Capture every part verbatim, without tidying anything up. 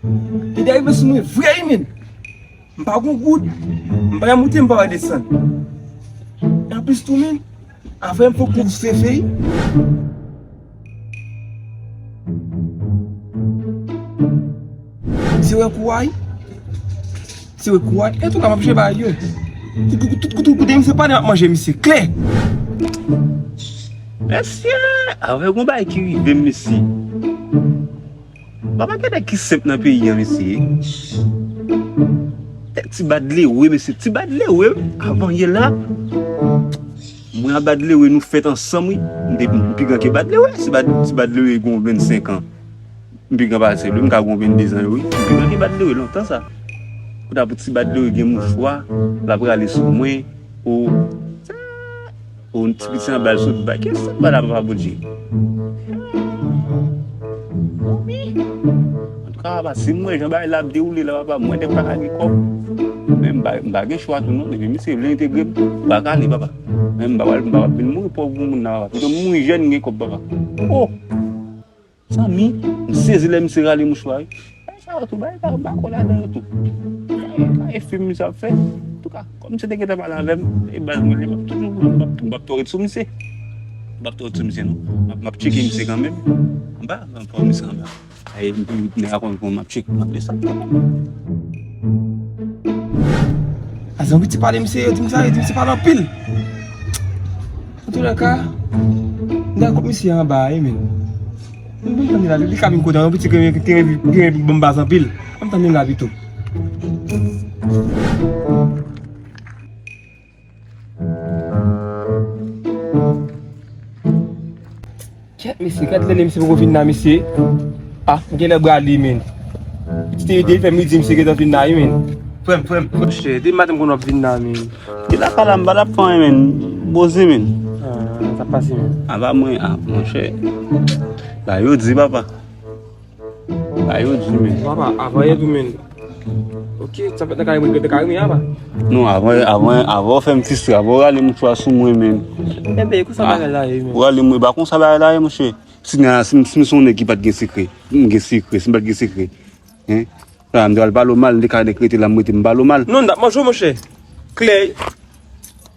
Li te rive sou mwen vre wi, men. M pa gon goud. M pa wè moute, m pa wè desann. E anplis tou, men, avan m fè kours fefe, misye wè kou a, misye wè kou a, antouka, m ap jwe bagay yo. Tout, tout, tout, tout kote misye pale, m ap manje misye klè. Mesye, avè gon bagay ki rive m, mesye. Papa, gen nèg ki senp nan peyi a, mesye. Nèg ti badlewe, mesye. Ti badlewe, avan yè la. Mwen a badlewe, nou fèt ansanm, wi. M te, m pi gran ke badlewe. Ti bad, ti badlewe gon vennsenk an. M pi gran pase l, wi. M ka gon venndezan, wi. M pi gran ke badlewe, lontan sa. Kouta pou ti badlewe gen mouchwa, l ap rale sou mwen. O, O, yon ti piti anba l sot bay. Kiyès anba la, papa Bondye? Antouka, papa, si m wè jan bagay la ap dewoule la, papa, mwen menm pa ka gen kòb. Men m pa, m pa gen chwa tou non. Depi misye vle entegre m, m pa ka ale, papa. Men m pa pral, m pa pral vin mouri pòv pou moun nan, papa. Pito m mouri jèn, m gen kòb, papa. O! Zanmi, m sezi lè misye rale mouchwa, wi. Bagay sa yo tou, bagay sa yo, m pa kwè ladan yo tou. Bagay, bagay fim misye ap fè. Antouka, kòm misye te gentan pale avè m, e baz mwen li, m ap toujou, m ap, m ap twò ret sou misye. M ap twò ret sou misye, non. M ap, m ap tcheke misye kanmenm. Anba, m ap twò misye anba. Ay, m, m, nèg la konn, konn m ap tcheke, m ap desann kanmenm. A, zanmi ti pale misye, yo di m sa, yo di misye pale anpil. Antoulèka, m ta kont misye anba a, wi, men. Mwen, mwen tande la, li ka vin kote an, yon piti ki, ki, ki, ki ban m baz anpil. Mwen tande la pito. Kèt, mesye, gad lè, lè misye poko vin la, mesye. Ah, m genlè brale, men. Ti te ede fè midi, misye gentan vin la, wi, men. Frè m, frè m, monchè, depi maten m konn w ap vin la, men. Depi lakay la, m pa t ap fè anyen, men. Poze, men. Ah, sa pase, men. A pa mwen, ah, monchè. Bagay yo di, papa. Bagay yo di, men. Papa, avan yè tou, men. Ok, sa fèt nan kare mwen, nan kare mwen, papa. Non, avan, avan, avan w fè m fistre, avan w rale mouchwa sou mwen, men. Enben, konsa bagay la ye, men. Ou rale mwen, ba konsa bagay la ye, monchè. Si nan, si, si m se yon nèg ki pa t gen sekrè, m gen sekrè, si m pa t gen sekrè. Hein? Sa, m te pral pale w mal, m te ka nèk rete la, m rete m pale w mal. Non, n t ap manje w, monchè. Klè.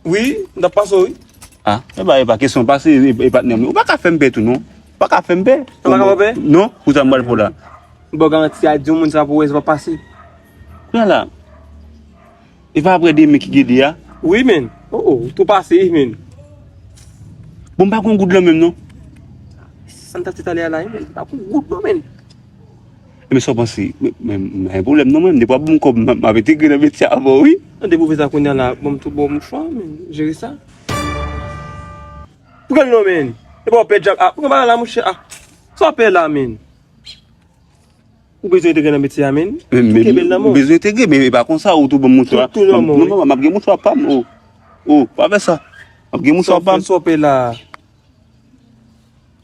Wi, m t ap pase w, wi. Ah, e ba, e pa kesyon pase, e, e patnè m. Ou pa ka fè m pè tou, non. Ou pa ka fè m pè. Ou pa ka fè m pè? Non, pou sa m pral fè w la. M ba w garanti a di yon moun sa pou wè se pa pase. Kounye a la, e pa aprè demen ki gede a? Wi, men. Oh, oh, ou tou pase, men. Bon, m pa gon goud lan menm, non. Sa n t ap di talè a la, men. Pa gon goud lan, men. Ebyen, sa w panse? Men, men, men, pa gen pwoblèm non, men. Depi w ap ban m kòb, m, m ap entegre nan metye a avè w, wi. Non, depi w fè sa kounye a la, ban m tou bon mouchwa, men. Jere sa. Pran non, men. Epa w pè djab. Ah, pran bagay la, monchè. Ah. Sa w pè la, men. Ou bezwen entegre nan metye a, men. Men, men, tou kenbe l nan men w. M bezwen entegre, men e pa konsa, ou tou ban m mouchwa. Tou, tou nan men w, wi. Non, non, m ap gen mouchwa pa m, o. O, pa fè sa. M ap gen mouchwa pa m. Sa w pè la.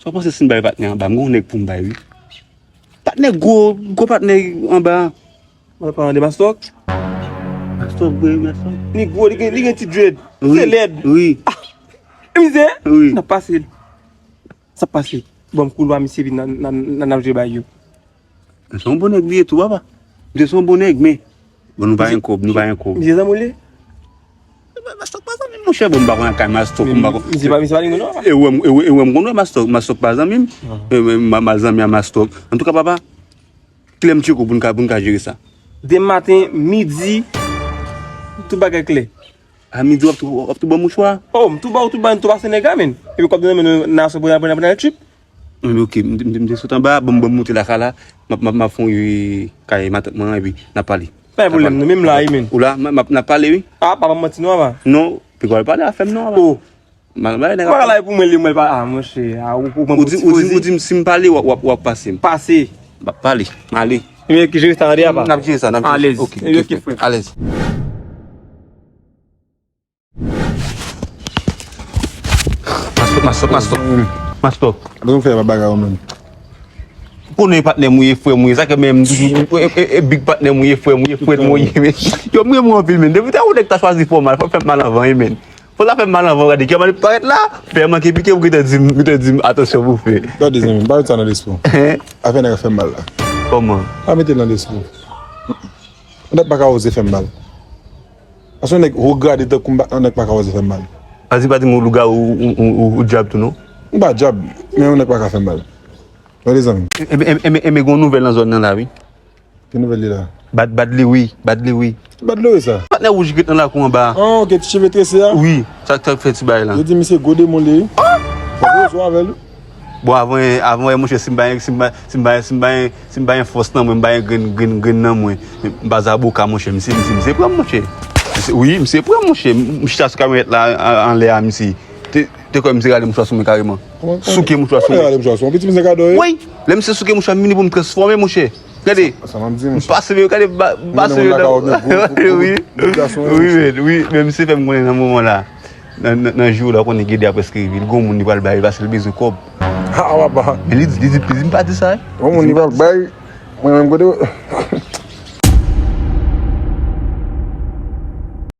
Sa w panse si m bay patnè anba? M gen yon nèg pou m bay, wi. Patnè gwo, gwo patnè anba. Mwen pa de Mastòk. Mastòk, wi, Mastòk. Li gwo, li gen, li gen ti dread. Wi, se lèd. Wi. Ah, mizè. Wi. N ap pase l. Sa pase. Ban m koulwa misye vin nan, nan, nan, nan jwe bay yo. Se yon bon nèg li ye tou, papa. Misye se yon bon nèg, men. Bon, nou pa gen kòb, nou pa gen kòb. Misye zanmi w li? Mastòk pa zanmi m, monchè, bon, m pa konn ak kay Mastòk, m pa konn. Misye pa, misye pa gen non, papa. E wè m, e wè, e wè m konn wè Mastòk, Mastòk pa zanmi m. E, e, m, m al zanmi a Mastòk. Antouka, papa, kilè m tcheke w pou n ka, pou n ka jere sa? Demen maten, midi, tout bagay klè. A midi w ap tou, w ap tou ban mouchwa? Oh, m tou ba w, tou ba, tou pase nèg la, men. Epi kòb nan men nou, nan aswè pou n al, pou n al, pou n al trip. Wi, ok, m, m, m te sot anba, bon, m, bon, m moute lakay la, m ap, m ap, m ap fè yon ri kay matant mwen, epi n ap pale. Pa gen pwoblèm, nou menm la, wi, men. Ou la, m, m ap, n ap pale, wi. Ah, pa ban m manti non, papa. Non, piko al pale afè m non, papa. Oh. Mal bay nèg. Ou pa ka la pou mwen, li, mwen pa, ah, monchè, ah, ou, ou, ou di, ou di, ou di m si m pale, w ap, w ap, w ap pase m. Pase. M ap pale, m ale. Ebyen, ki jere sa, tande, papa. N ap jere sa, n ap jere sa. Alèz. Ok, ok, frè. Alèz. Mastòk, Mastòk, Mastòk. Mastòk. Bon, fè bagay ou menm. Konnen patnè m ou ye, frè m ou ye, sa ke menm, e, e, e, big patnè m ou ye, frè m ou ye, frè m ou ye, men. Yo, m renmen w anpil, men. Depi ta ou nèg ta chwazi fè w mal, fò fè m mal anvan, wi, men. Fò ta fè m mal anvan, gade, kè m ap parèt la, fè manke pike, ou gentan di m, gentan di m, atansyon pou fè. Gade, zanmi, m pa met sa nan lespri w. Hein? Afè nèg ap fè m mal la. Kòman? Pa mete l nan lespri w. Yon nèg pa ka oze fè m mal. Paske yon nèg wo grade tankou m, pa- yon nèg pa ka oze fè m mal. Ann di pa di m ou lougawou, ou, ou, ou, ou dyab tou non. M pa dyab, men yon nèg pa ka fè m mal. Tande zanmi. Enben, enben, enben, enben, gon nouvèl nan zòn nan la, wi. Ki nouvèl li la? Bad, Bad Larry, Bad Larry. Bad Larry sa? Patnè wouj ki ret nan lakou anba a. Ah, ok, ti cheve trese a? Wi, sa, sa k fè ti bagay la. Yo di misye gwo demon li ye. Sa vre, sou avè l. Bon, avan, avan, monchè, si m pa, si m pa, si m pa, si m pa, si m pa gen fòs nan mwen, m pa gen grenn, grenn, grenn nan mwen, m pa zaboka, monchè, misye, misye, misye pran m, monchè. Misye, wi, misye pran m, monchè. M, m chita sou kamyonèt la, an, anlè a, misye. Te, te kwè misye rale mouchwa sou mwen kareman. Kòman, kòman? Souke mouchwa sou mwen. Rale mouchwa sou mwen. Pitit misye ka dòmi? Wi, lè misye souke mouchwa, m vini pou m transfòme, monchè. Gade. Sa m ap di, monchè. M pase, gade, ba-, m pase. Wi. Wi, men, wi, men misye fè m konnen nan moman la. Nan, nan, nan jou la, ou konnen Gede a prèske rive. Li gon moun li pral bay, paske li bezwen kòb. Ah, papa. Men li di, li di, li di m pa di sa, wi. Gon moun li pral bay. Mwen menm kote.